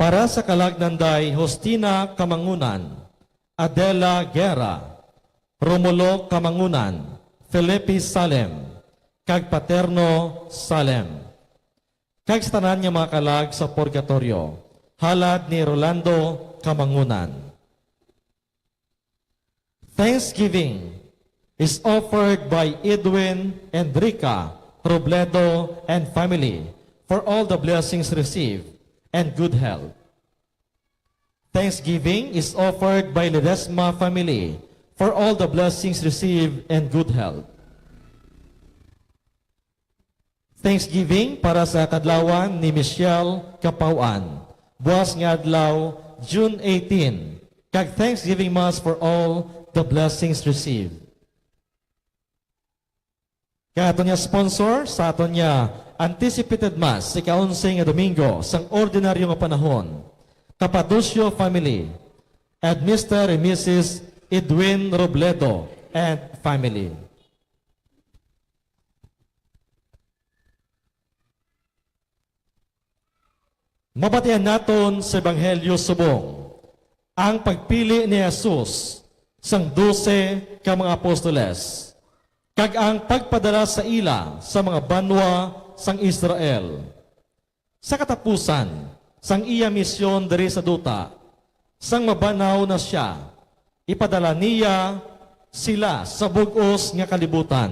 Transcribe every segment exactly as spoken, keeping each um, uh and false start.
Para sa kalag nanday Justina Kamangunan, Adela Guerra, Romulo Kamangunan, Felipe Salem, kag Paterno Salem, kag sa tanan nga mga kalag sa purgatoryo, halad ni Rolando Kamangunan. Thanksgiving is offered by Edwin and Rica Robledo and family for all the blessings received and good health. Thanksgiving is offered by Ledesma family for all the blessings received and good health. Thanksgiving para sa kadlawan ni Michelle Kapawan, buas nga adlaw, June eighteen, kag Thanksgiving Mass for all the blessings received. Kag aton nga sponsor sa aton nga anticipated Mass, ika-onse nga Domingo sang ordinaryo nga panahon, Capadocio family, and Mister and Missus Edwin Robledo and family. Mabatian naton sa Ebanghelyo subong ang pagpili ni Jesus sang dose ka mga apostoles, kag ang pagpadala sa ila sa mga banwa sang Israel. Sa katapusan sang iya misyon diri sa duta, sang mabanaw na sia, ipadala niya sila sa bug-os nga kalibutan.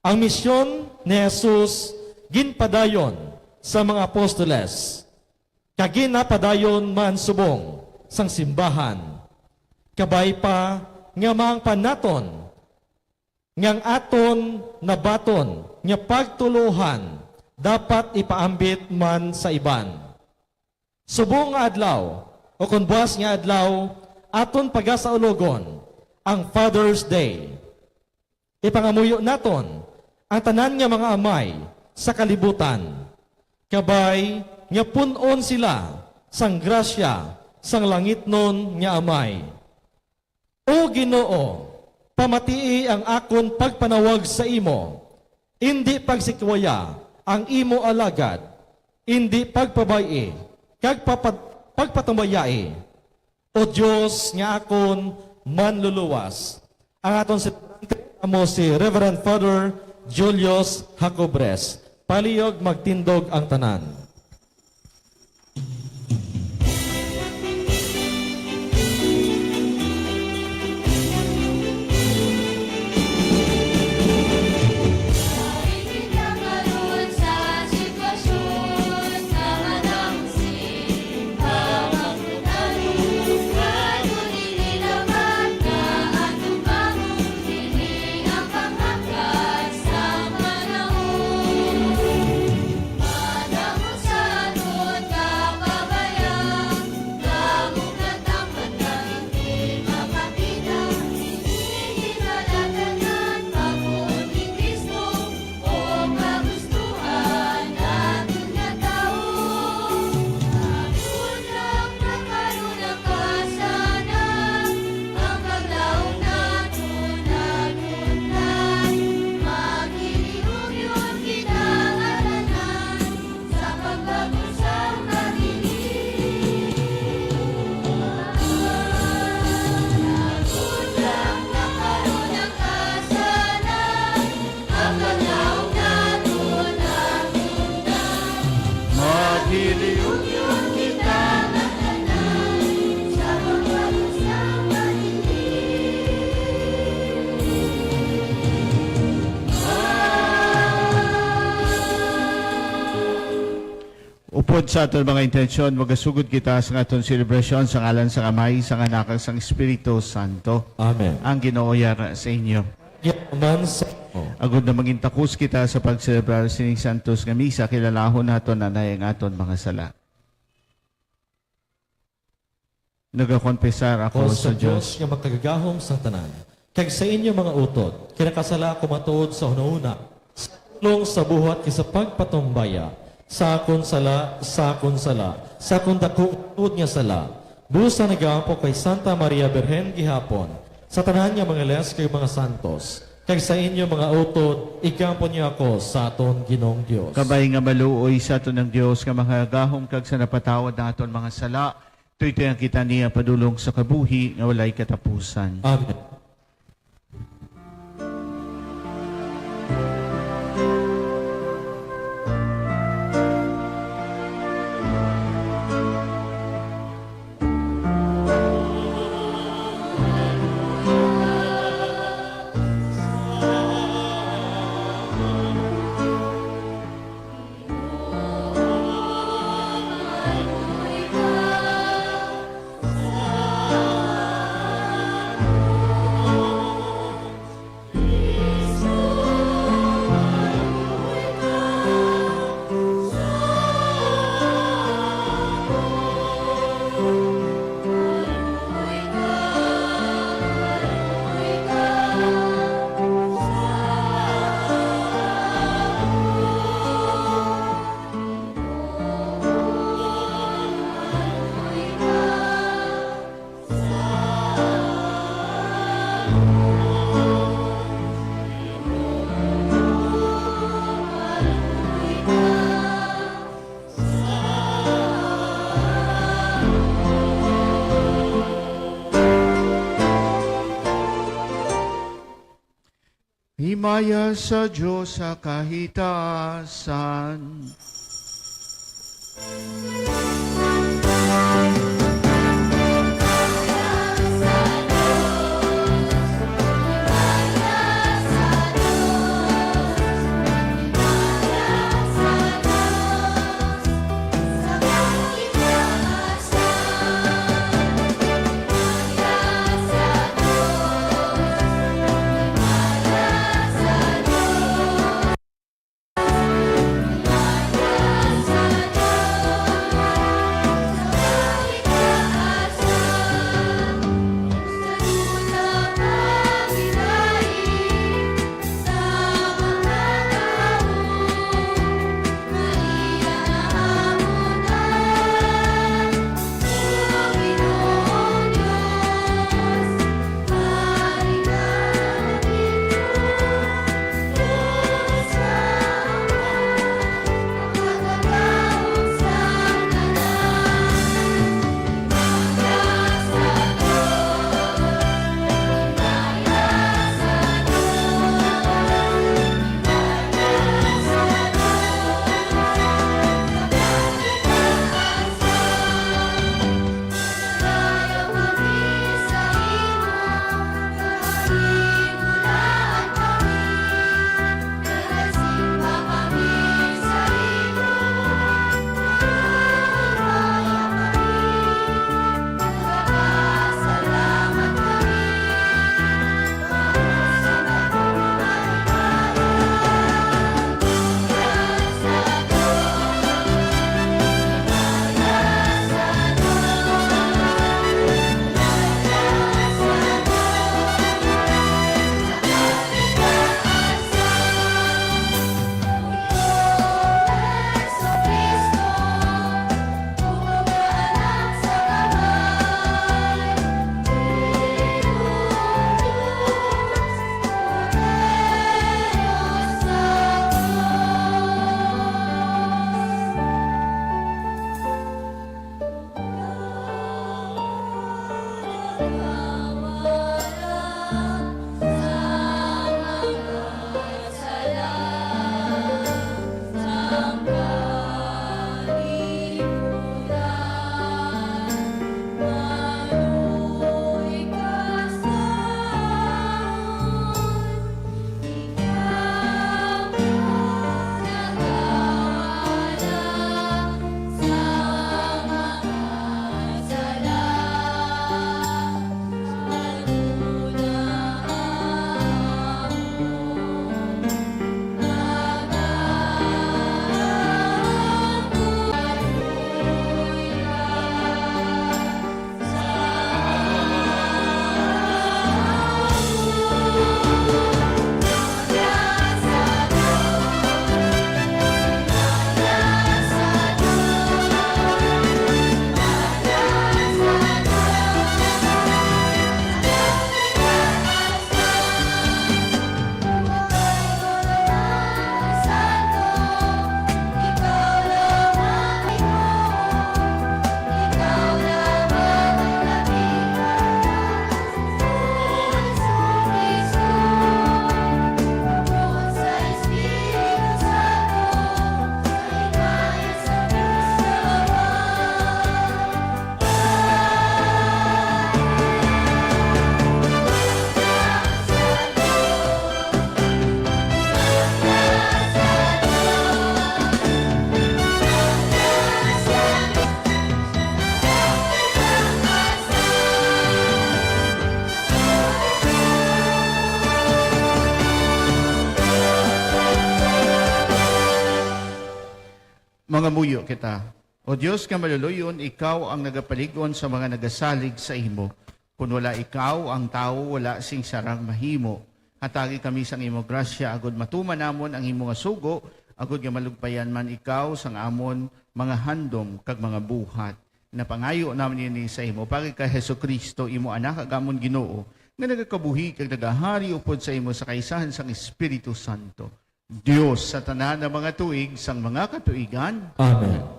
Ang misyon ni Jesus ginpadayon sa mga apostoles, kag ginapadayon man subong sang simbahan, kabay pa nga maangpan naton nga ang aton nabaton nga pagtuloohan dapat ipaambit man sa iban. Subong nga adlaw, o kon buas nga adlaw, aton pagasaulogon ang Father's Day. Ipangamuyo naton ang tanan nga mga amay sa kalibutan, kabay nga pun-on sila sang grasya sang langitnon nga Amay. O Ginoo, pamatii ang akon pagpanawag sa imo, indi pagsikwaya ang imo alagad, indi pagpabay-i kag papa-, pagpatumbayai. O Dios nga akon Manluluwas, ang aton celebrante amo si Reverend Father Julius Jacobres. Palihog magtindog ang tanan. O kagustuhan naton nga tawo, naton lang nakaron ang kasalanan, ang paglaom naton natunay, maghiliyom-yom kita nga tanan sa pagbago sa pag-ibig. Naton lang nakaron ang kasalanan, Upod sa aton mga intensyon, magasugod kita sa aton selebrasyon sa ngalan sang Amay, sang Anak, kag sang Espiritu Santo. Amen. Ang Ginoo yara sa inyo. Yara man sa imo. Agod na mangin takos kita sa pagselebrar sining santos nga misa, kilalahon naton anay ang aton mga sala. Nagakonfesar ako sa Dios nga makagagahom sang tanan, kag sa inyo mga utod, kinakasala ako matod sa hunahuna, sa pulong, sa buhat, kag sa pagpatumbaya, sa akon sala, sa akon sala, sa akon daku nga sala. Busa nagaampo kay Santa Maria Birhen gihapon, sa tanan nga mga anghel kag mga santos, Kag sa inyo mga utod, igampo niyo ako sa aton Ginoong Dios. Kabay nga maluoy sa aton ang Dios nga makagahom kag sa napatawad na aton mga sala, tuytoyan kita niya padulong sa kabuhi nga walay katapusan. Amen. Himaya sa Dios sa kahitasan. Mangamuyo kita. O Dios nga maluluy-on, ikaw ang nagapalig-on sa mga nagasalig sa imo. Kon wala ikaw, ang tawo wala sing sarang mahimo. Hatagi kami sang imo grasya, agud matuman namon ang imo nga sugo, agud nga malugpayan man ikaw sang amon mga handom kag mga buhat. Napangayo namon ini sa imo paagi kay Jesu-Cristo, imo Anak, kag amon Ginoo, nga nagakabuhi kag nagahari upod sa imo sa kaisahan sang Espiritu Santo, Dios sa tanan nga mga tuig sang mga katuigan. Amen.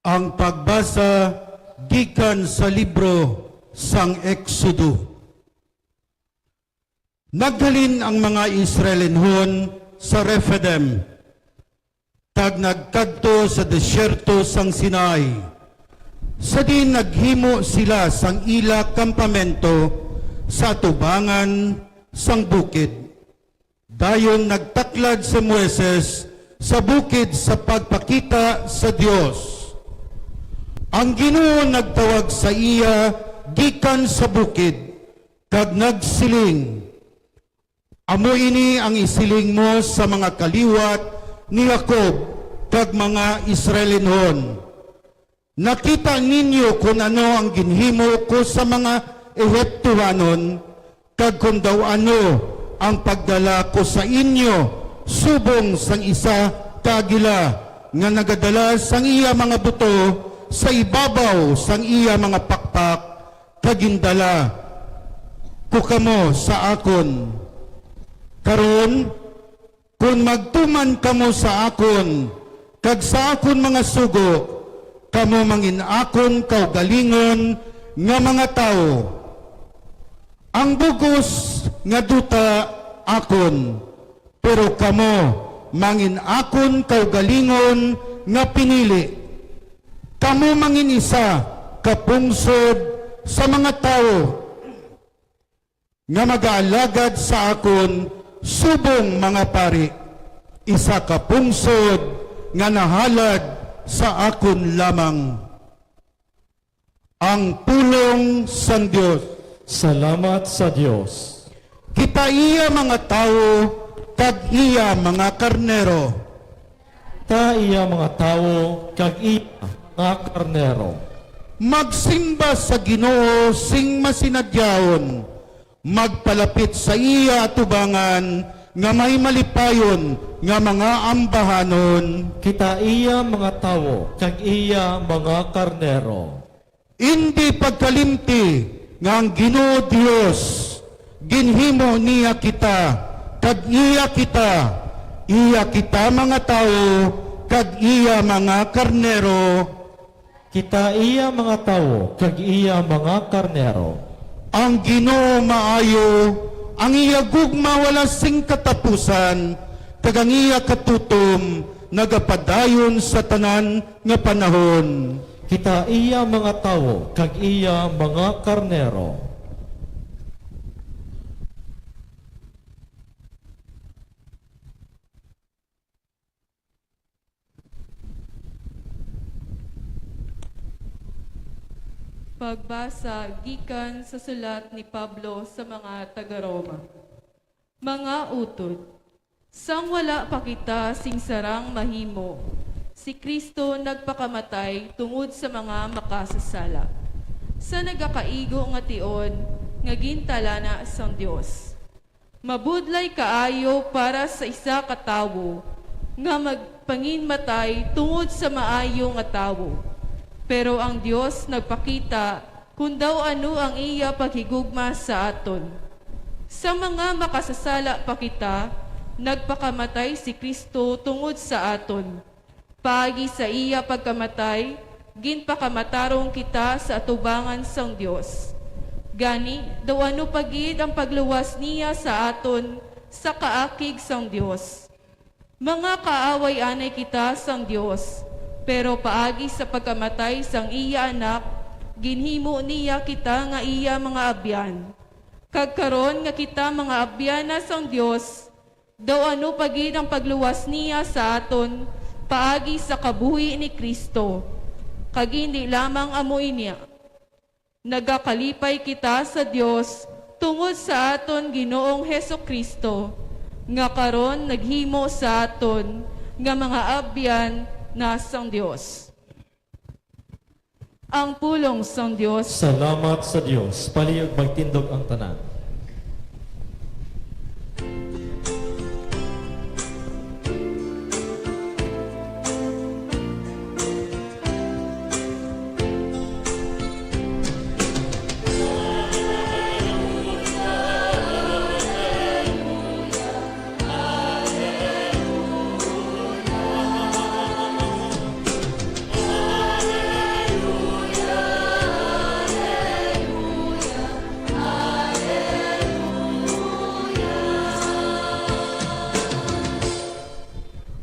Ang pagbasa gikan sa libro sang Exodo. Naghalin ang mga Israelinhon sa Rephidim, kag nagkadto sa desierto sang Sinai, sa diin naghimo sila sang ila kampamento sa atubangan sang bukid. Dayon nagtaklad si Moises sa bukid sa pagpakita sa Dios. Ang Ginoo nagtawag sa iya gikan sa bukid, kag nagsiling, "Amo ini ang isiling mo sa mga kaliwat ni Jacob kag mga Israelinhon, 'Nakita ninyo kon ano ang ginhimo ko sa mga Egiptohanon, kag kon daw ano ang pagdala ko sa inyo subong sang isa ka agila nga nagadala sang iya mga buto sa ibabaw sang iya mga pakpak, kag gindala ko kamo sa akon. Karon, kon magtuman kamo sa akon kag sa akon mga sugo, kamo mangin akon kaugalingon nga mga tawo. Ang bug-os nga duta akon, pero kamo mangin akon kaugalingon nga pinili. Kamo mangin isa ka pungsod sa mga tawo nga magaalagad sa akon subong mga pari, isa ka pungsod nga nahalad sa akon lamang." Ang pulong sang Dios. Salamat sa Dios. Kita iya mga tawo kag iya mga karnero. Ta iya mga tawo kag iya mga karnero. Magsimba sa Ginoo sing masinadyaon, magpalapit sa iya atubangan nga may malipayon nga mga ambahanon. Kita iya mga tawo kag iya mga karnero. Indi pagkalimti nga ang Ginoo Dios ginhimo niya kita, kag iya kita, iya kita mga tawo, kag iya mga karnero. Kita iya mga tawo kag iya mga karnero. Ang Ginoo maayo, ang iya gugma wala sing katapusan, kag ang iya katutom nagapadayon sa tanan nga panahon. Kita iya mga tawo kag iya mga karnero. Pagbasa gikan sa sulat ni Pablo sa mga taga-Roma. Mga utod, sang wala pa kita sing sarang mahimo, si Cristo nagpakamatay tungod sa mga makasasala, sa nagakaigo nga tion nga gintalana sang Dios. Mabudlay kaayo para sa isa ka tawo nga magpanginmatay tungod sa maayo nga tawo. Pero ang Dios nagpakita kon daw ano ang iya paghigugma sa aton. Sa mga makasasala pa kita, nagpakamatay si Cristo tungod sa aton. Paagi sa iya pagkamatay, ginpakamatarong kita sa atubangan sang Dios. Gani, daw ano pa gid ang pagluwas niya sa aton sa kaakig sang Dios? Mga kaaway anay kita sang Dios, pero paagi sa pagkamatay sang iya Anak, ginhimo niya kita nga iya mga abyan. Kag karon nga kita mga abyan na sang Dios, Daw ano pa gid ang pagluwas niya sa aton paagi sa kabuhi ni Cristo, kag indi lamang amo ini, nagakalipay kita sa Dios tungod sa aton Ginoong Jesu-Cristo, nga karon naghimo sa aton nga mga abyan na sang Dios. Ang pulong sang Dios. Salamat sa Dios. Palihog magtindog ang tanan.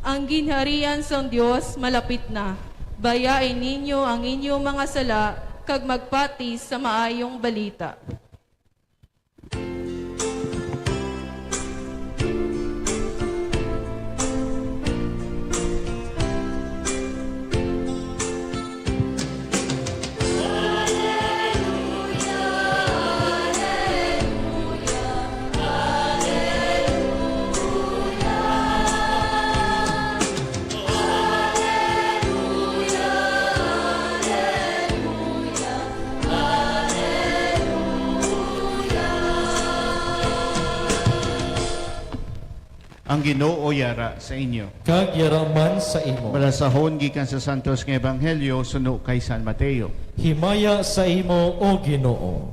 Ang ginharian sang Dios malapit na. Bayai ninyo ang inyo mga sala kag magpati sa maayong balita. Ang Ginoo yara sa inyo. Kag yara man sa imo. Balasahon gikan sa Santos nga Ebanghelyo suno kay San Mateo. Himaya sa imo, O Ginoo.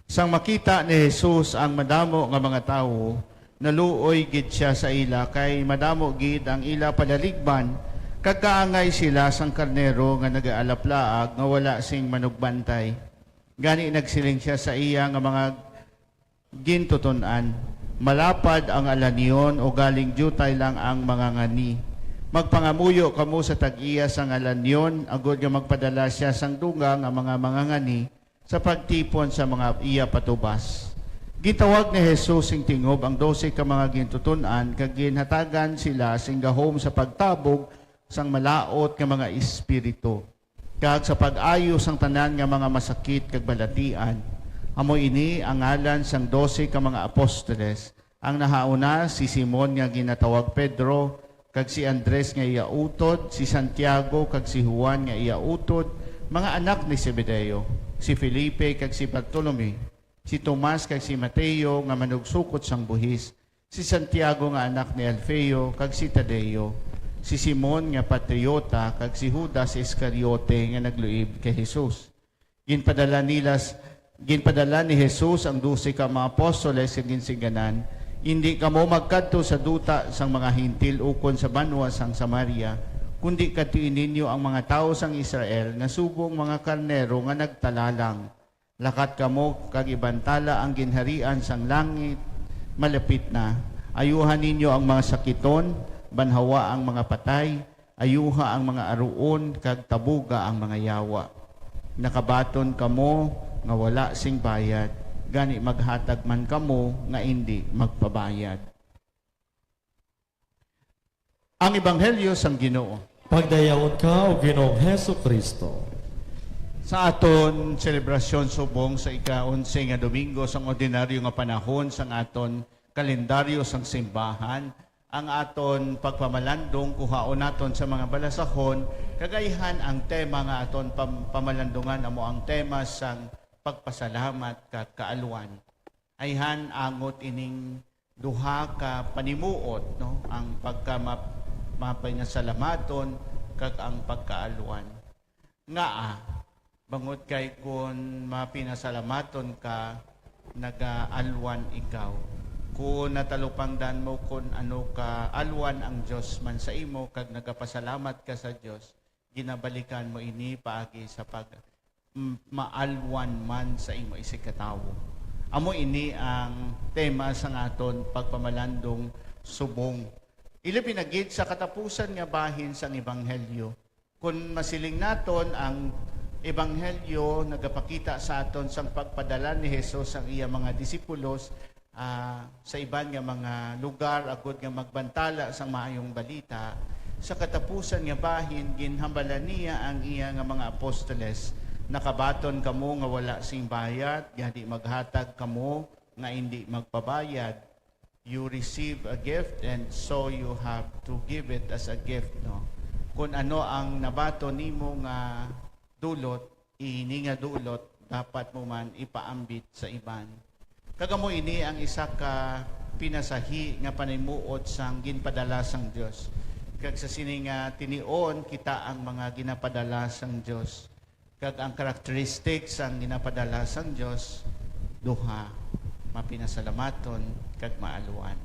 Sang makita ni Jesus ang madamo nga mga tawo, naluoy gid sia sa ila, kay madamo gid ang ila palaligban, kag kaangay sila sang karnero nga nagaalaplaag nga wala sing manugbantay. Gani nagsiling sia sa iya nga mga gintuton-an, "Malapad ang alanyon, ugaling diutay lang ang mga ngani. Magpangamuyo kamo sa tag-iya sang alanyon, agod nga magpadala sia sang dugang nga mga mangangani sa pagtipon sa mga iya patubas." Gintawag ni Jesus sing tingob ang dose ka mga gintuton-an, kag ginhatagan sila sing gahom sa pagtabog sang malaut nga mga espiritu, kag sa pag-ayo sang tanan nga mga masakit kag balatian. Amo ini ang ngalan sang dose ka mga apostoles. Ang nahauna, si Simon nga ginatawag Pedro, kag si Andres nga iya utod, si Santiago kag si Juan nga iya utod, mga anak ni Zebedeo, si Felipe kag si Bartolome, si Tomas kag si Mateo nga manugsukot sang buhis, si Santiago nga anak ni Alfeo, kag si Tadeo, si Simon nga patriota, kag si Judas Iscariote nga nagluib kay Jesus. Ginpadala nila s-, ginpadala ni Jesus ang dose ka mga apostoles kag ginsingganan, "Indi kamo magkadto sa duta sang mga Gentil ukon sa banwa sang Samaria, kundi kadtoi ninyo ang mga tawo sang Israel nga subong mga karnero nga nagtalalang. Lakat kamo kag ibantala ang ginharian sang langit, malapit na. Ayuha ninyo ang mga sakiton, banhawa ang mga patay, ayuha ang mga aruon, kag tabuga ang mga yawa. Nakabaton kamo nga wala sing bayad, gani maghatag man kamo nga indi magpabayad." Ang Ebanghelyo sang Ginoo. Pagdayawon ka, O Ginoong Jesu-Cristo. Sa aton selebrasyon subong sa ika-onse nga Domingo sang ordinaryo nga panahon sang aton kalendaryo sang simbahan, ang aton pagpamalandong kuhaon naton sa mga balasahon, kag ayhan ang tema nga aton pam-, pamalandungan amo ang tema sang pagpasalamat kag kaalwan. Ayhan angot ining duha ka panimuot, no? Ang pagka map-, mapinasalamaton kag ang pagkaalwan. Ngaa? Bangod kay kun mapinasalamaton ka, nagaalwan ikaw. Kun natalupangdan mo kun ano ka alwan ang Dios man sa imo kag nagapasalamat ka sa Dios, ginabalikan mo ini paagi sa pag m-, maalwan man sa imo isigkatawo. Amo ini ang tema sang aton pagpamalandong subong. Ilabi na gid sa katapusan nga bahin sang Ebanghelyo. Kon masiling naton, ang Ebanghelyo nagapakita sa aton sang pagpadala ni Jesus sang iya mga disipulos ah, sa iban nga mga lugar agod nga magbantala sang maayong balita. Sa katapusan nga bahin, ginhambalan niya ang iya nga mga apostoles, "Nakabaton kamo nga wala sing bayad, gani maghatag kamo nga indi magpabayad. You receive a gift, and so you have to give it as a gift," no? Kung ano ang nabaton nimo nga dulot, ini nga dulot dapat mo man ipaambit sa iban. Kag amo ini ang isa ka pinasahi nga panimuot sang ginpadala sang Dios. Kag sa sini nga tinion, kita ang mga ginapadala sang Dios. Kag ang karakteristik sang ginapadala sang Dios, duha, mapinasalamaton kag maalwan.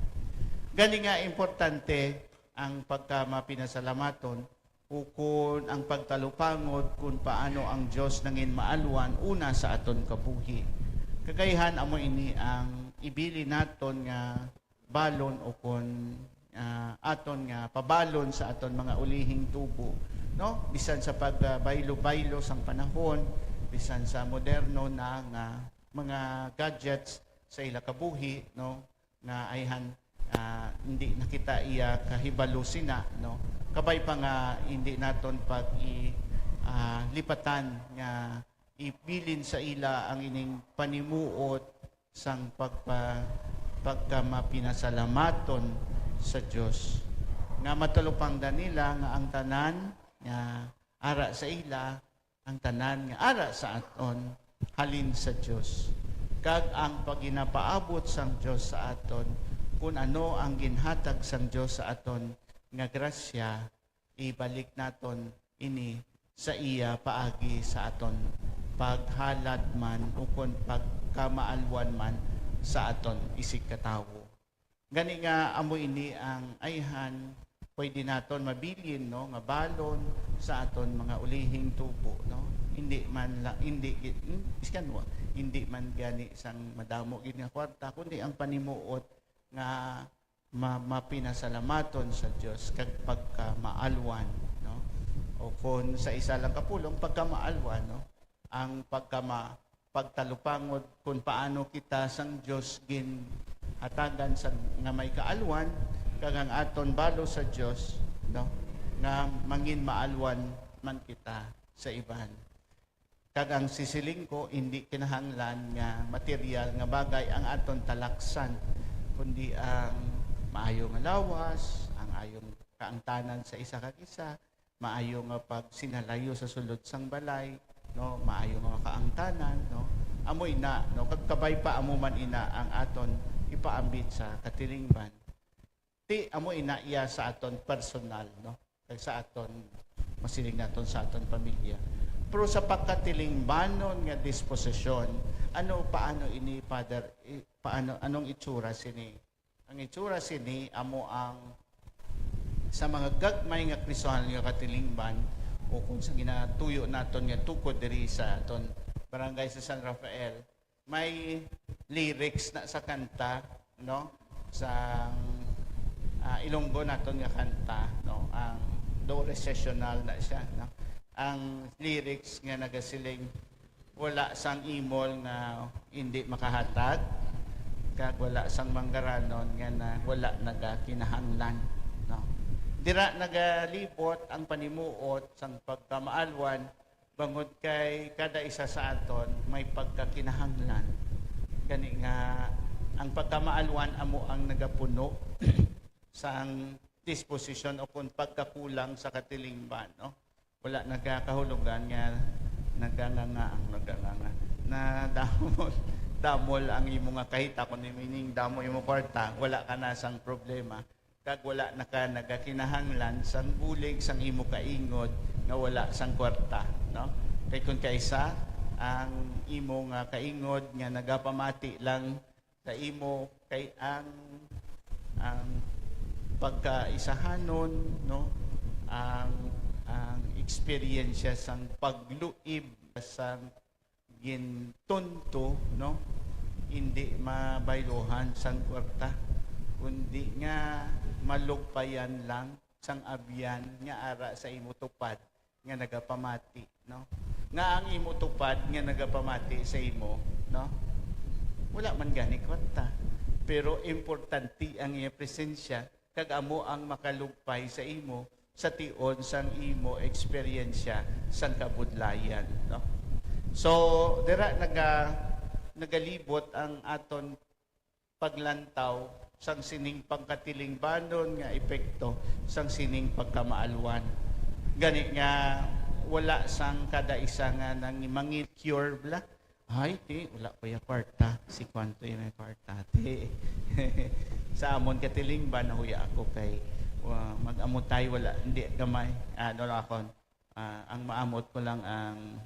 Gani nga importante ang pagkamapinasalamaton ukon ang pagtalupangod kon paano ang Dios nangin maalwan una sa aton kabuhi. Kag ayhan, amo ini ang ibilin naton nga balon ukon, ah, aton nga pabalon sa aton mga ulihing tubo, no? Bisan sa pagbaylo-baylo sang panahon, bisan sa moderno na nga mga gadgets sa ila kabuhi, no? Nga ayhan, ah, hindi na kita iya kahibalo sina, no? Kabay pa nga hindi naton pag i, ah, lipatan nga ibilin sa ila ang ining panimuot sang pagpa-, pagkamapinasalamaton sa Dios, nga matalupangdan nila nga ang tanan nga ara sa ila, ang tanan nga ara sa aton, halin sa Dios, kag ang paginapaabot sang Dios sa aton, kun ano ang ginhatag sang Dios sa aton nga grasya, ibalik naton ini sa iya paagi sa aton paghalad man ukon pagkamaalwan man sa aton isigkatawo. Gani nga amo ini ang ayhan pwede naton mabilin, no, nga balon sa aton mga ulihing tubo, no? Hindi man la, hindi gi-, hmm, iskan wa, hindi man gani sang madamo gid nga kwarta, kundi ang panimuot nga ma-, mapinasalamaton sa Dios kag pagkamaalwan, no? O kon sa isa lang ka pulong, pagkamaalwan, no? Ang pagkama-, pagtalupangod kung paano kita sang Dios ginhatagan sa nga may kaalwan, kag ang aton balo sa Dios, no? Nga mangin maalwan man kita sa iban. Kag ang sisiling ko, hindi kinahanglan nga material nga bagay ang aton talaksan, kundi ang maayo nga lawas, ang ayong kaangtanan sa isa kag isa, maayo nga pagsinalayo sa sulod sang balay, no, maayo nga kaangtanan, no. Amo ina, no, kag kabay pa amo man ina ang aton ipaambit sa katilingban. Ti amo ina iya sa aton personal, no? Kag sa aton, masiling naton, sa aton pamilya. Pero sa pagkatilingbanon nga disposisyon, ano, paano ini, Father? I-, paano, anong itsura sini? Ang itsura sini amo ang sa mga gagmay nga Kristohanon nga katilingban, o kung sa ginatuyo naton nga tukod diri sa aton barangay sa San Rafael, may lyrics na sa kanta, no? Sa, ah, Ilonggo naton nga kanta, no? Ang do recessional na siya, no? Ang lyrics nga nagasiling, "Wala sang imol nga hindi makahatag, kag wala sang manggaranon nga na, wala nagakinahanglan," no? Dira nagalibot ang panimuot sang pagkamaalwan, bangod kay kada isa sa aton may pagkakinahanglan. Gani nga, ang pagkamaalwan amo ang nagapuno sang disposisyon o kung pagkakulang sa katilingban, no? Wala nagakahulugan nga naganganga ang naganganga. Na damol, damol ang imo nga kahita, kung imo ining damo imo kwarta, wala ka na sang problema. Kag wala na ka nagakinahanglan sang bulig sang imo kaingod nga wala sang kwarta, no? Kay kung kaisa ang imo nga kaingod nga nagapamati lang sa imo, kay ang, ang pagkaisahanon, no, ang, ang eksperyensya sang pagluib sang gintunto, no, hindi mabayluhan sang kwarta, kundi nga malugpayan lang sang abyan nga ara sa imo tupad nga nagapamati, no? Nga ang imo tupad nga nagapamati sa imo, no? Wala man gani kwarta. pero importante ang iya presensya, kag amo ang makalugpay sa imo sa tion sang imo eksperyensya sang kabudlayan, no? So, dira naga-, nagalibot ang aton paglantaw sang sining pangkatilingbanon nga epekto sang sining pagkamaalwan. Gani nga wala sang kada isa nga nang mangin-, cure bala. Ay, ti, wala ko ya kwarta. Si kwanto yung may kwarta, ti. Sa amon katilingban, nahuya ako kay, wa, mag-amotay, wala, hindi gamay. Ano lang ako, ah, ang maamot ko lang ang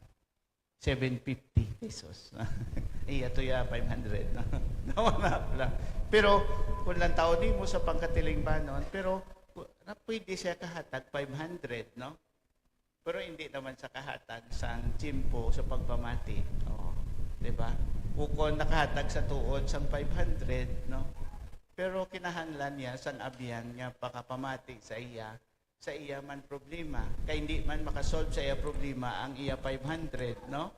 seven fifty pesos. Iya to ya five hundred, no? Nawala lang. Pero kung lang taon nimo sa pangkatilingbanon, pero ku-, na pwede siya kahatag five hundred, no? Pero hindi naman sa kahatag sang tiyempo sa pagpamati. Oh, di ba? Ukon nakahatag sa tuod sang five hundred, no? Pero kinahanglan niya sang abyan nga pakapamati sa iya, sa iya man problema. Kay hindi man makasolve sa iya problema ang iya five hundred, no?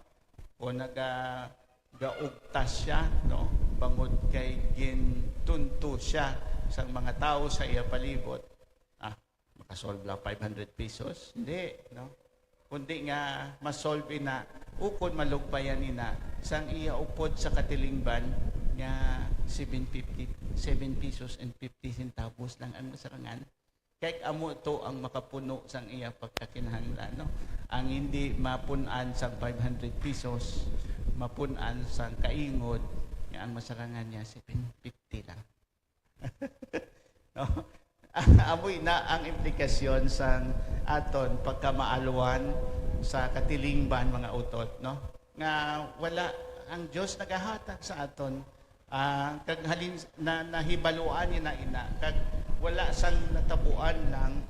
O naga-, gaugtas siya, no? Bangod kay gintunto siya sang mga tawo sa iya palibot. Ah, makasolve lang five hundred pesos? Hindi, no? Kundi nga masolve ina, ukon malugpayan ina, sang iya upod sa katilingban nga seven fifty, seven pesos and fifty centavos lang ang masarangan. Kay amo to ang makapuno sang iya pagkakinahanglan, no? Ang hindi mapun-an sang five hundred pesos, mapun-an sang kaingod, nga ang masarangan niya seven fifty lang. No? Amo ina ang implikasyon sang aton pagkamaalwan sa katilingban, mga utod, no? Nga wala ang Dios nagahatag sa aton, ah, kag halin na nahibaluan ni na ina, kag wala sang natabuan lang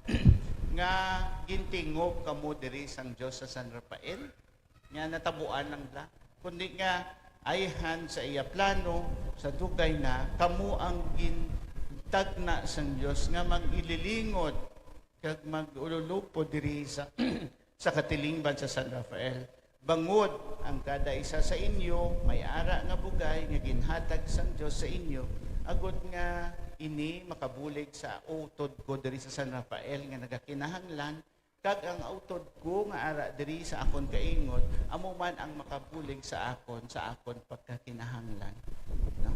nga gintingog kamo diri sang Dios sa San Rafael, nga natabuan lang bala, kundi nga ayhan sa iya plano, sa dugay na, kamo ang gintagna sang Dios nga mag-ililingot kag mag-ululupod diri sa, sa katilingban sa San Rafael. Bangod ang kada isa sa inyo may ara nga bugay nga ginhatag sang Dios sa inyo, agod nga ini makabulig sa utod ko diri sa San Rafael nga nagakinahanglan, kag ang utod ko nga ara diri sa akon kaingod, amo man ang makabulig sa akon sa akon pagkakinahanglan. No?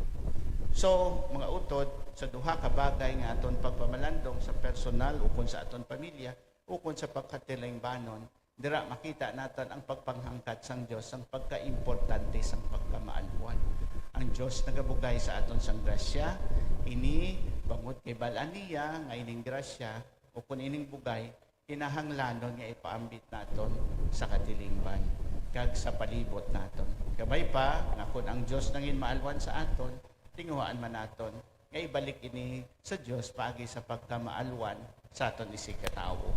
So, mga utod, sa duha ka bagay nga aton pagpamalandong sa personal ukon sa aton pamilya, ukon sa pagkatilingbanon, dira makita naton ang pagpanghangkat sang Dios sang pagkaimportante sang pagkamaalwan. Ang Dios nagabugay sa aton sang grasya, ini bangod kay bal-an niya nga ining grasya ukon ining bugay kinahanglanon nga ipaambit naton sa katilingban kag sa palibot naton. Kabay pa nga kon ang Dios nangin maalwan sa aton, tinguhaan man naton nga ibalik ini sa Dios paagi sa pagkamaalwan sa aton isigkatawo.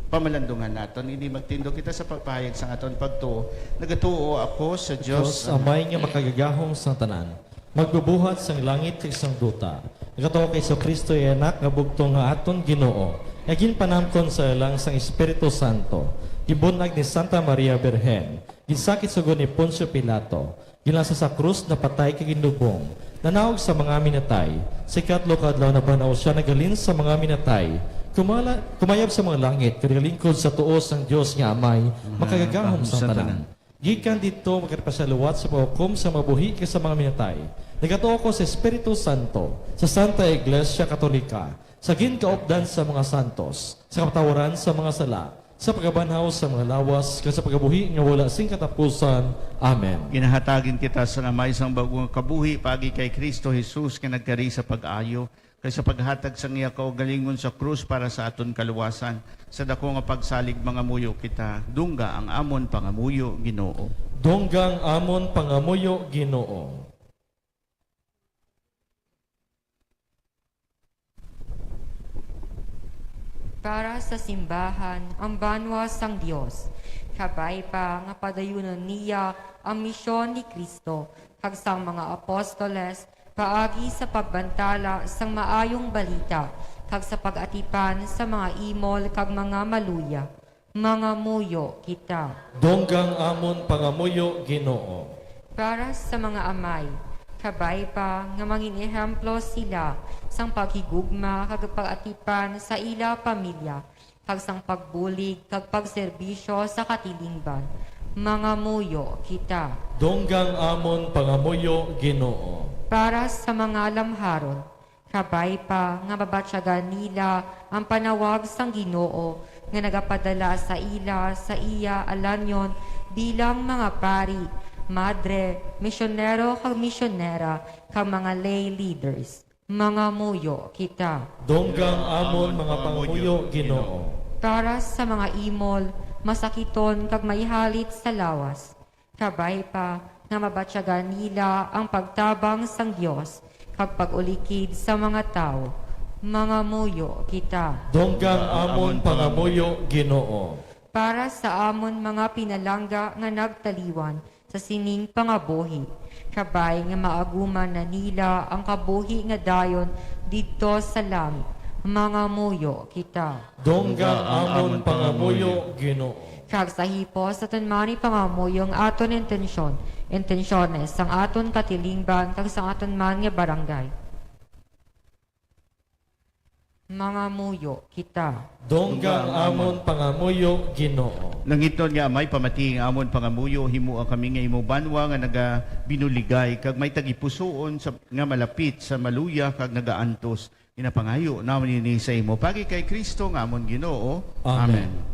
Pamalandungan naton ini, magtindog kita sa pagpahayag sang aton pagtuo. Nagatuo ako sa Dios, Dios Amay nga makagagahom sang tanan, magbubuhat sang langit kag sang duta. Nagatuo kay Jesu-Cristo, iya Anak nga bugtong, nga aton Ginoo, nga ginpanamkon sa ilang sang Espiritu Santo, gibun-ag ni Santa Maria Birhen, ginsakit sa gihapon ni Poncio Pilato, ginlasa sa krus, napatay kag ginlubong, nanaog sa mga minatay. Sa ikatlo ka adlaw nabanhaw sia, naghalin sa mga minatay. Kumala-, kumayab sa mga langit, kag nagalingkod sa tuo sang Dios nga Amay, makagagahom sang tanan. Gikan didto, magapasaliwat sa paghukom sa mga buhi kag sa mga minatay. Nagatuo ko sa Espiritu Santo, sa Santa Iglesia Katolika, sa ginkaupdan sa mga santos, sa kapatawaran sa mga sala, sa pagkabanhaw sa mga lawas, kag sa pagkabuhi nga wala sing katapusan. Amen. Ginahatagin kita sang Amay sang bag-o nga kabuhi paagi kay Cristo Jesus nga nagkari sa pag-ayo, kag sa paghatag sang iya kaugalingon sa krus para sa aton kaluwasan. Sa daku nga pagsalig, mangamuyo kita. Dungga ang amon pangamuyo, Ginoo. Dungga ang amon pangamuyo, Ginoo. Para sa simbahan, ang banwa sang Dios, kabay pa nga padayunon niya ang misyon ni Cristo kag sang mga apostoles paagi sa pagbantala sang Maayong Balita kag sa pag-atipan sa mga imol kag mga maluya. Mangamuyo kita. Dungga ang amon pangamuyo, Ginoo. Para sa mga amay, Kabay pa nga mangin-ehemplo sila sang paghigugma kag pag-atipan sa ila pamilya, kag sang pagbulig kag pagserbisyo sa katilingban. Mangamuyo kita. Dungga ang amon pangamuyo, Ginoo. Para sa mga lamharon, kabay pa nga mabatyagan nila ang panawag sang Ginoo nga nagapadala sa ila sa iya alanyon bilang mga pari, madre, misyonero kag misyonera, kag mga lay leaders. Mangamuyo kita. Dungga ang amon mga pangamuyo, Ginoo. Para sa mga imol, masakiton kag may halit sa lawas, kabay pa nga mabatyagan nila ang pagtabang sang Dios kag pag-ulikid sa mga tawo. Mangamuyo kita. Dungga ang amon pangamuyo, Ginoo. Para sa amon mga pinalangga nga nagtaliwan sa sining pangabuhi, kabay nga maaguman na nila ang kabuhi nga dayon didto sa langit. Mangamuyo kita. Dungga ang amon pangamuyo, Ginoo. Kag sa hipos aton man ipangamuyo ang aton intensyon, intensyones sang aton katilingban kag sang aton man nga barangay. Mangamuyo kita. Dungga ang amon pangamuyo, Ginoo. Langitnon nga Amay, pamati ang amon pangamuyo, himoa kami nga imo banwa nga nagabinuligay, kag may tagipusoon sa, nga malapit sa maluya kag nagaantos. Ginapangayo namon ini sa imo, paagi kay Cristo nga amon Ginoo. Amen. Amen.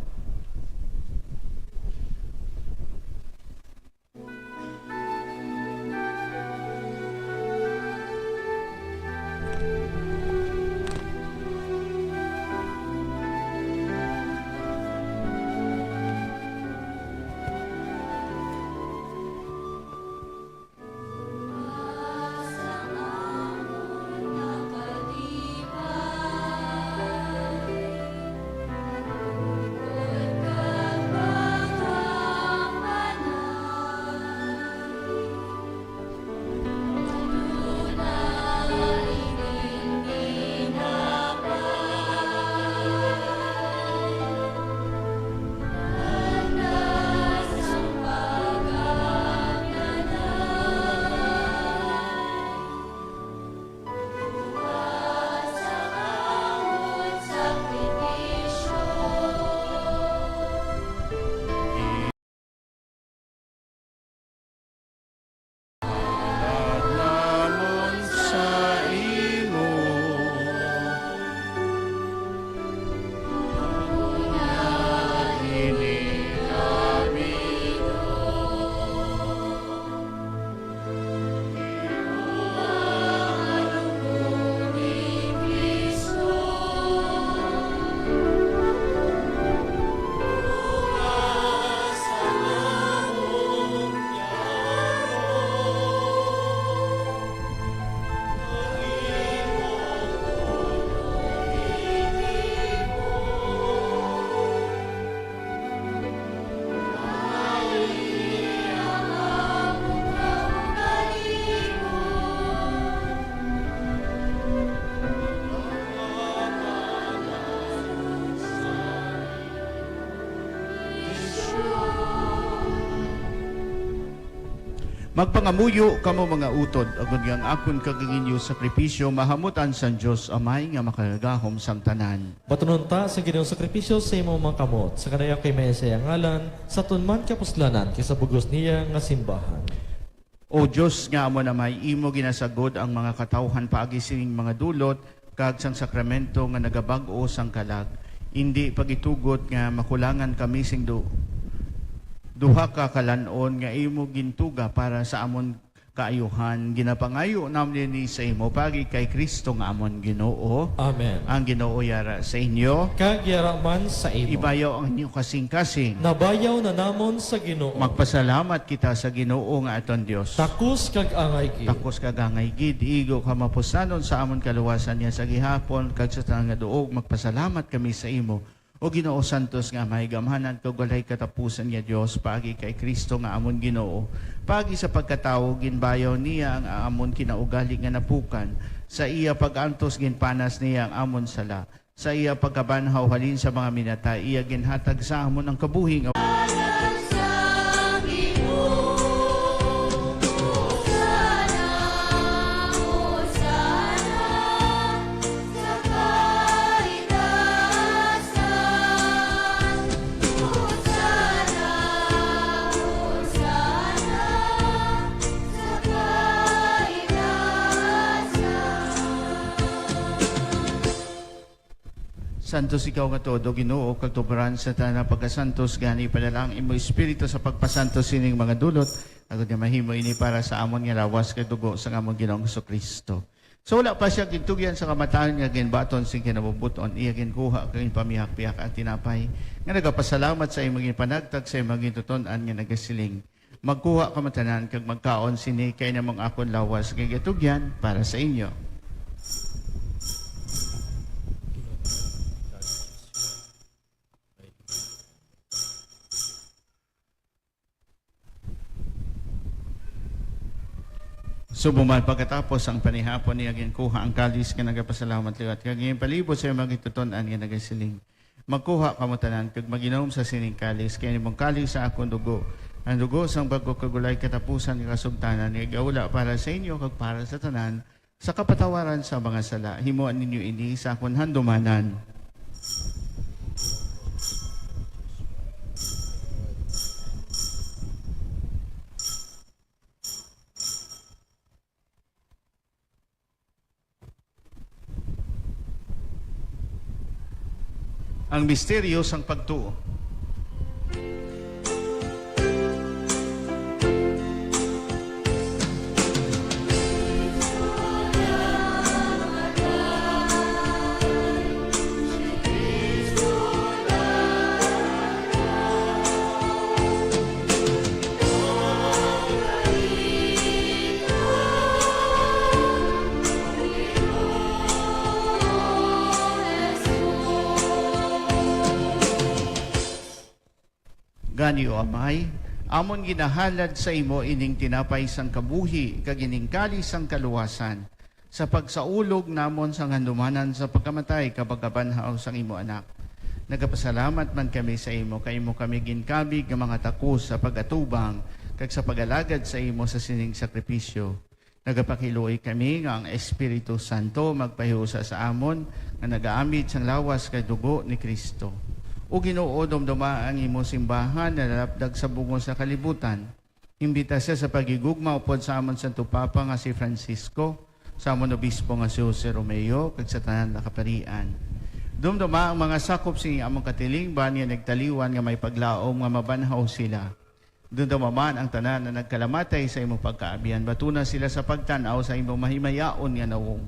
Magpangamuyo kamo, mga utod, agod nga ang akon kag ang inyo sakripisyo mahamutan sang Dios Amay nga makagagahom sang tanan. Batunon ta sa Ginoong sakripisyo sa imo mga kamot, sa kanayaw kay may sa iya ngalan, sa aton man kapuslanan, kag sa bug-os niya nga simbahan. O Dios nga amon Amay, imo ginasagod ang mga katawuhan paagi sining mga dulot kag sang sakramento nga nagabag-o sang kalag. Indi pagitugot nga makulangan kami sing du-, duha ka kalan-on nga imo gintuga para sa amon kaayuhan. Ginapangayo namon ini sa imo paagi kay Cristo nga amon Ginoo. Amen. Ang Ginoo yara sa inyo. Kag yara man sa imo. Ibayaw ang inyo kasing-kasing. Nabayaw na namon sa Ginoo. Magpasalamat kita sa Ginoo nga aton Dios. Takos kag angay gid. Takos kag angay gid, igo ka mapuslanon sa amon kaluwasan niya sa gihapon, kag sa tanan nga duog magpasalamat kami sa imo. O Ginoo, santos nga Amay, gamhanan kag walay katapusan nga Dios, paagi kay Cristo nga amon Ginoo. Paagi sa pagkatawo, ginbayaw niya ang amon kinaugali nga napukan. Sa iya pag-antos, ginpanas niya ang amon sala. Sa iya pagkabanhaw halin sa mga minatay, iya ginhatag sa amon ang kabuhi nga Santos ikaw nga tuod, O Ginoo, kag tuparan sa tanan nga pagkasantos, gani ipadala ang imo Espiritu sa pagpasantos sining mga dulot, agod nga mahimo ini para sa amon nga lawas kag dugo sang amon Ginoong Jesu-Cristo. Sa wala pa siya gintugyan sa kamatayon nga ginbaton sing kinabubut-on, iya ginkuha kag ginpamihak-pihak ang tinapay, nga nagapasalamat sa imo, ginpanagtag sa imo, gintutun-an nga nagasiling, "Magkuha kamo tanan kag magkaon sini, kay amo ang akon lawas nga ginatugyan para sa inyo." Subong man pagkatapos ang panihapon niya, ginkuha ang kalis nga nagapasalamat liwat, kag ginpalibot sa imo, gintutun-an nga nagasiling, "Magkuha kamo tanan kag mag-inom sa sining kalis, kay amo ang kalis sa akon dugo, ang dugo sang bag-o kag walay katapusan nga kasugtanan, nga igaula para sa inyo kag para sa tanan sa kapatawaran sa mga sala. Himoa ninyo ini sa akon handumanan." Ang misteryo sang pagtuo. Gani, O Amay, amon ginahalad sa imo ining tinapay sang kabuhi kag ining kalis sang kaluwasan, sa pagsaulog namon sang handumanan sa pagkamatay kag pagkabanhaw sang imo Anak. Nagapasalamat man kami sa imo, kay imo kami ginkabig nga mga takos sa pag-atubang kag sa pag-alagad sa imo sa sining sakripisyo. Nagapakiluoy kami nga ang Espiritu Santo magpahiusa sa amon nga nagaambit sang lawas kag dugo ni Cristo. O Ginoo, dumduma ang imo simbahan nga nalapdag sa bungos sa kalibutan. Imbita sia sa paghigugma upod sa amon Santo Papa nga si Francisco, sa amon Obispo nga si Jose Romeo, kag sa tanan nga kaparian. Dumduma ang mga sakop sini among katilingban nga nagtaliwan nga may paglaom nga mabanhaw sila. Dumduma man ang tanan nga nagkalamatay sa imo pagkaabihan. Batuna sila sa pagtan-aw sa imo mahimayaon nga nawong.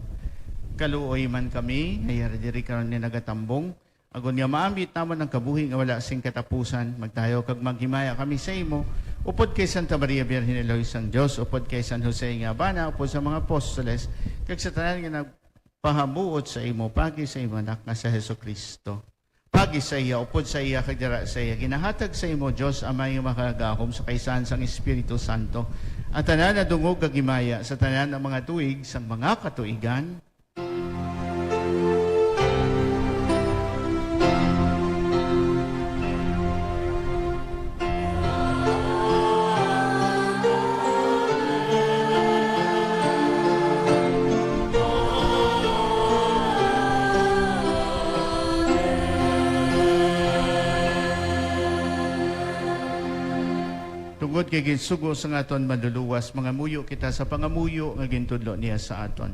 Kaluoy man kami nga yara diri karon nga nagatambong, agod nga maambit namon ang kabuhi nga wala sing katapusan. Magtayo kag maghimaya kami sa imo, upod kay Santa Maria Birhen, Iloy sang Dios, upod kay San Jose nga bana, upod sa mga apostoles, kag sa tanan nga nagpahamuot sa imo, pagi sa imo Anak nga si Jesu-Cristo. Pagi sa iya, upod sa iya, kag dira sa iya, ginahatag sa imo, Dios Amay nga makagagahom, sa kaisahan sang Espiritu Santo, ang tanan nga dungog kag himaya sa tanan nga mga tuig sang mga katuigan. Tungod kay ginsugo sang aton Manluluwas, mangamuyo kita sa pangamuyo nga gintudlo niya sa aton.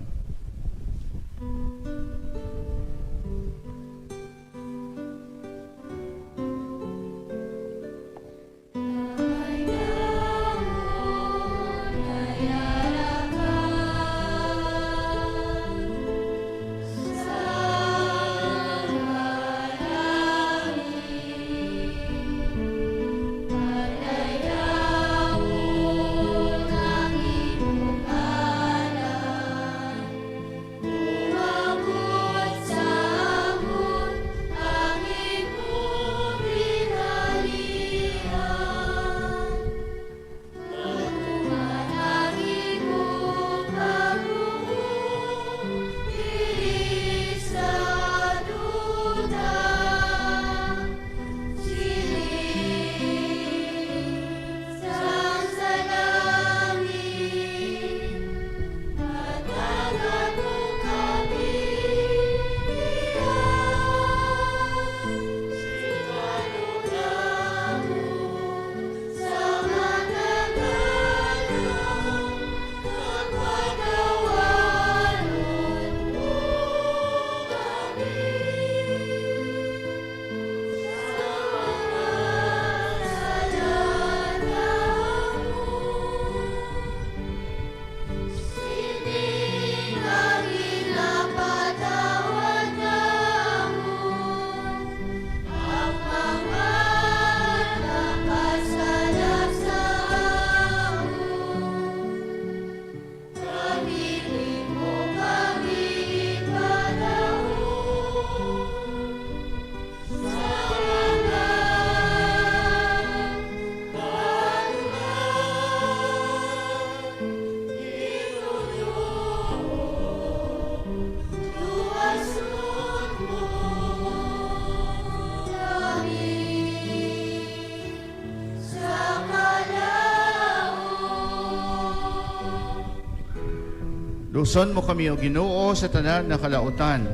Luson mo kami, O Ginoo, sa tanan nga kalautan.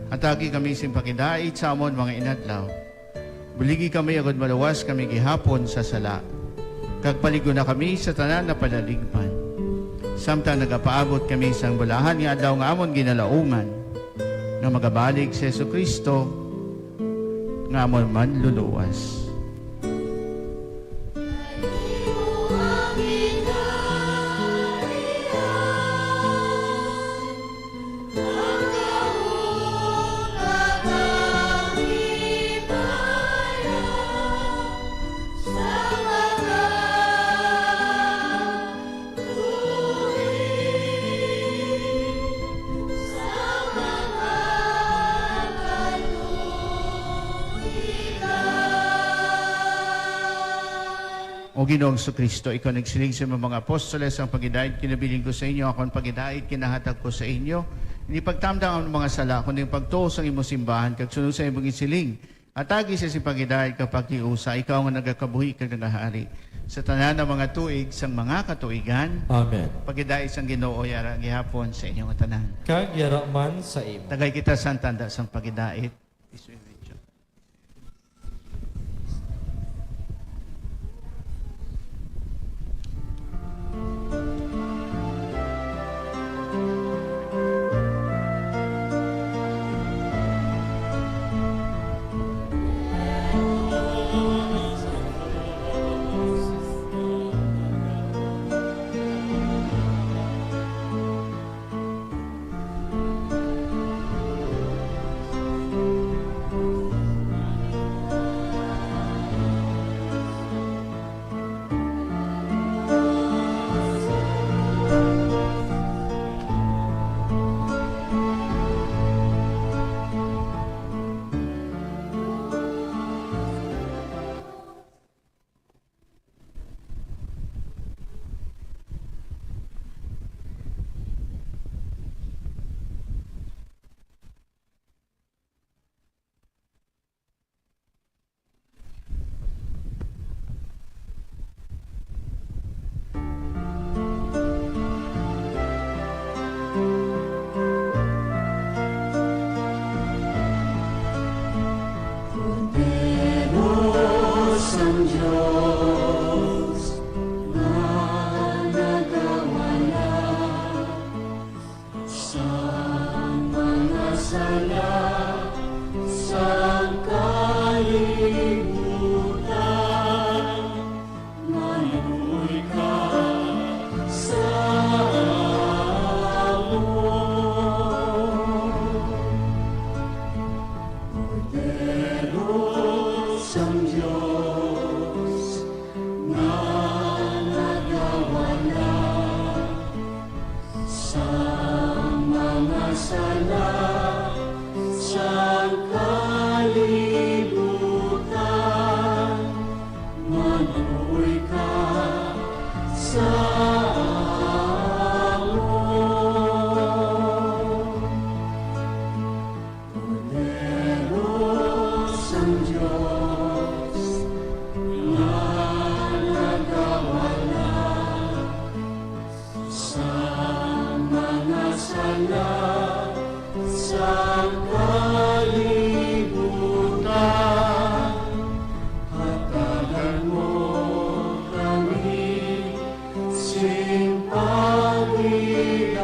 Hatagi kami sing pakidait sa amon mga inadlaw. Buligi kami agod maluwas kami gihapon sa sala, kag palig-onna kami sa tanan nga palaligban, samtang nagapaabot kami sang bulahan nga adlaw nga amon ginalauman, nga magabalik si Jesu-Cristo nga amon Manluluwas. O Ginoong Jesu-Cristo, ikaw nagsiling sa imong mga apostoles, "Ang pagidait kinabilin ko sa inyo, akon pagidait kinahatag ko sa inyo." Hindi pagtamdang ang mga sala, kundi ang pagtuo sang imo simbahan, kag sunod sa imong isiling. Hatagi sa si pagidait ka pakiusa, ikaw nga nagakabuhi kag nagahari sa tanan nga mga tuig sang mga katuigan. Amen. Pagidait sang Ginoo yara gihapon sa inyo nga tanan. Kag yara man sa imo. Tagay kita sa tanda sang pagidait. Kordero sang Dios nga nagawala sang mga sala sang kalibutan, maluoy ka sa amon. Kordero sang Dios, nga nagawala sang mga sala sang kalibutan, maluoy ka sa amon. Kordero sang Dios, nga nagawala sang mga sala sang kalibutan, hatagan mo kami sing pagidait.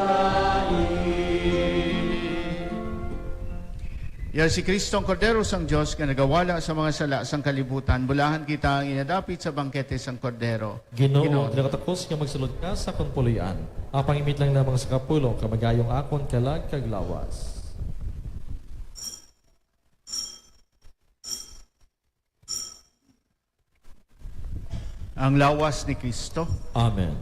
Iya si Cristo, ang Kordero sang Dios, nga nagawala sa mga sala sang kalibutan. Bulahan kita nga ginadapit sa bangkete sang Kordero. Ginoo, Ginoo, dili ako takos nga magsulod ka sa akon puloy-an. Apang imit lang lamang sa kapulong, kag mag-ayo ang akon kalag kag lawas. Ang lawas ni Cristo. Amen.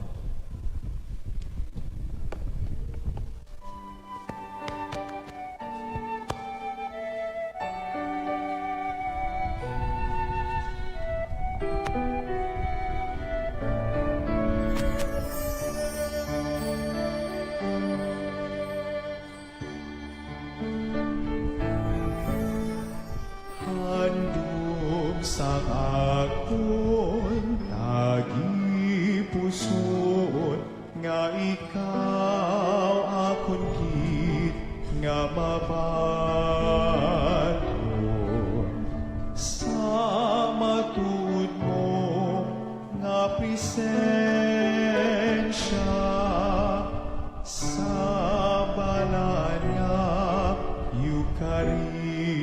Handom sa akon tagipusoon. nga mabaton sa matuod mo nga presensya sa banal nga Eukaristia.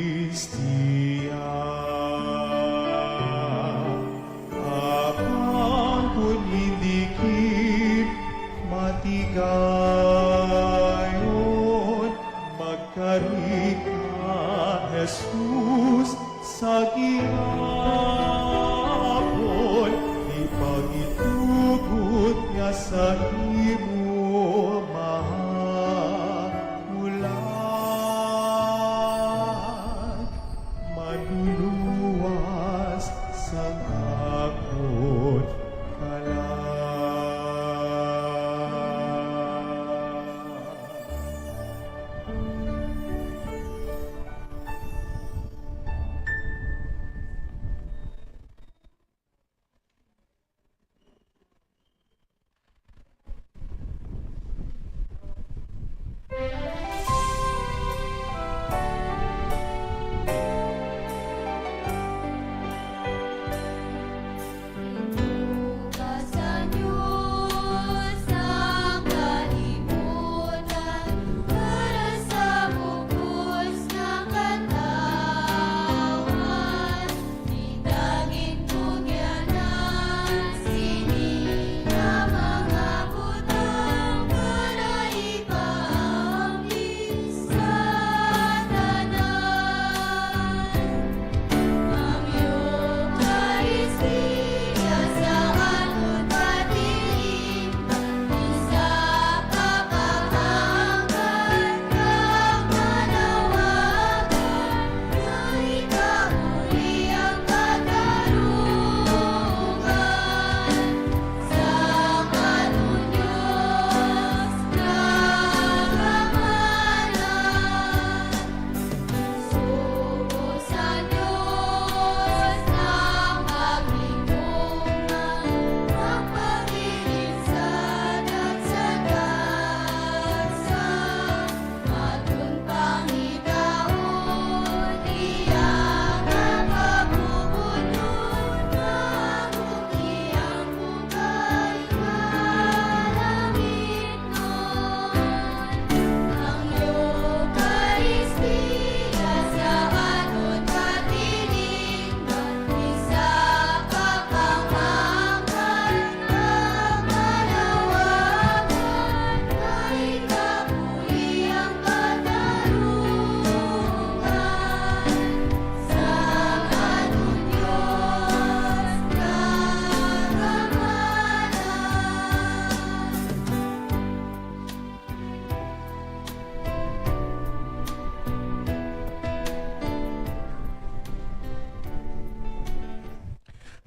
Apan kon hindi gid matigayon magkari ka, Jesus, sa gihapon, ipangitugot nga sa imo mahamulag manluluwas sang akon kalag.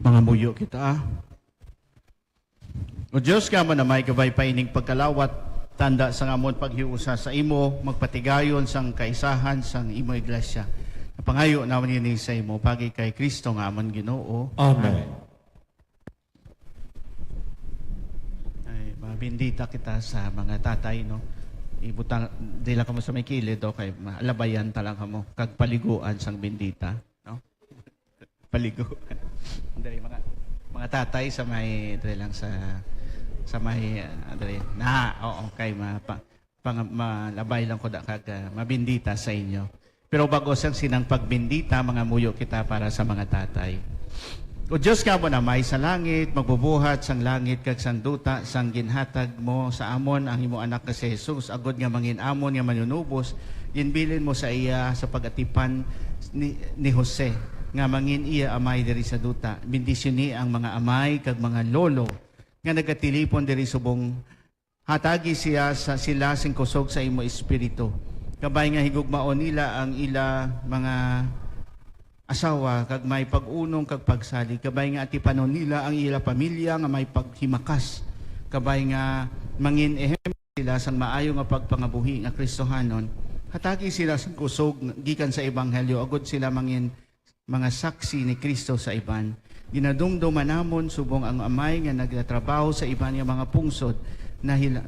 Mangamuyo kita. O Dios, nga amo na may gabay pa ining pagkalawat, tanda sang amon paghiusa sa imo, magpatigayon sang kaisahan sang imo iglesia. Napangayo namon ini sa imo, pagi kay Cristo nga amon Ginoo. Amen. Amen. Ay, mabindita kita sa mga tatay, no? Ibutang, di lang kamo sa may kilid, okay? Alabayan ta lang kamo, kag paliguan sang bindita, no? Paliguan. Dali, mga, mga tatay sa may, dali lang sa, sa may, ah, dali. Na, oo, okay, mapa-, pang-, malabay lang ko da kag, ah, mabindita sa inyo. Pero bago sang sinang pagbindita, mangamuyo kita para sa mga tatay. O Dios nga amo na may sa langit, magbubuhat sang langit kag sang duta, sang ginhatag mo sa amon ang imo Anak nga si Jesus, agod nga mangin amon nga manunubos, ginbilin mo sa iya sa pag-atipan ni, ni Jose, nga mangin iya amay diri sa duta. Bendisyoni ang mga amay kag mga lolo nga nagatilipon diri subong Hatagi siya sa, sila sing kusog sa imo espiritu. Kabay nga higugmaon nila ang ila mga asawa, kag may pag-unong kag pagsalig. Kabay nga atipanon nila ang ila pamilya nga may paghimakas. Kabay nga mangin ehemplo sila sang maayo nga pagpangabuhi nga Kristohanon. Hatagi sila sang kusog gikan sa ebanghelyo, agod sila mangin mga saksi ni Cristo sa iban. Ginadumduman namon subong ang amay nga nagatrabaho sa iban nga mga pungsod nahila-,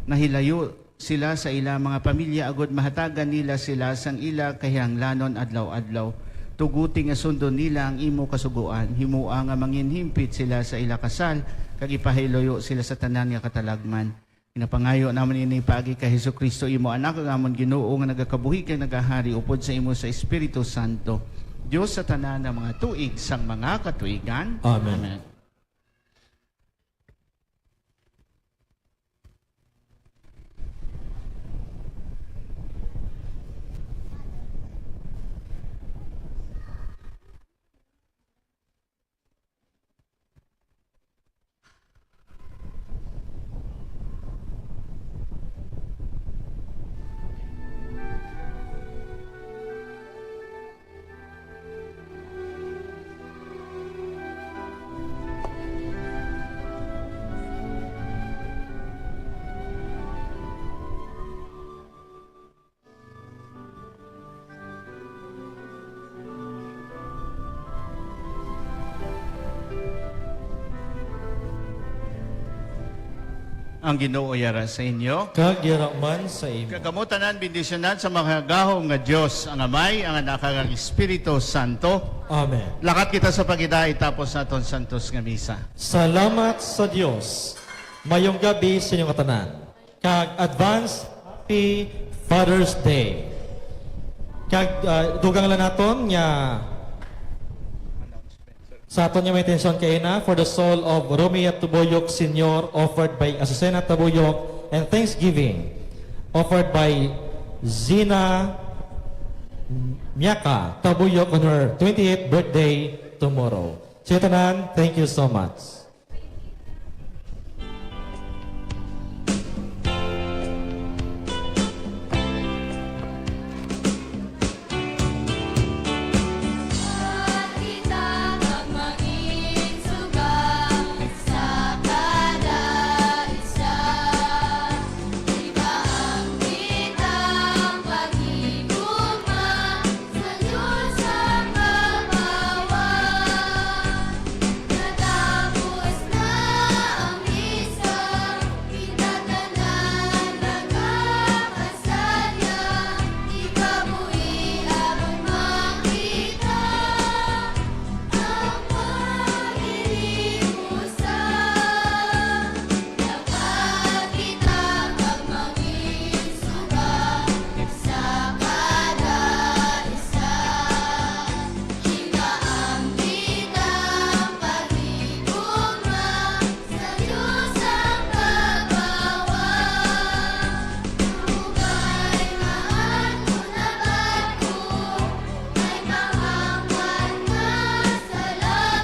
nahilayo sila sa ila mga pamilya, agod mahatagan nila sila sang ila kahingalanon adlaw-adlaw. Tuguti nga sundon nila ang imo kasugoan. Himoa nga manginhimpit sila sa ila kasal, kag ipahiluyo sila sa tanan nga katalagman. Ginapangayo namon ini paagi kay Jesu-Cristo, imo Anak, ang amon Ginoo, nga nagakabuhi kag nagahari upod sa imo sa Espiritu Santo, Dios sa tanan nga mga tuig sang mga katuigan. Amen. Amen. Ang Ginoo yara sa inyo. Kag yara man sa imo. Kag kamo tanan bendisyonan sa makagagahom nga Dios, ang Amay, ang Anak, kag ang Espiritu Santo. Amen. Lakat kita sa pagidait, tapos naton santos nga misa. Salamat sa Dios. Mayong gabi sa inyo nga tanan. Kag advance Happy Father's Day. Kag, ah, dugang lang naton nga sa aton nga mga intensyon kaina, for the soul of Romeo Tabuyok Senior, offered by Azucena Tabuyok, and thanksgiving offered by Zina Miaka Tabuyok on her twenty-eighth birthday tomorrow. Sa tanan, thank you so much.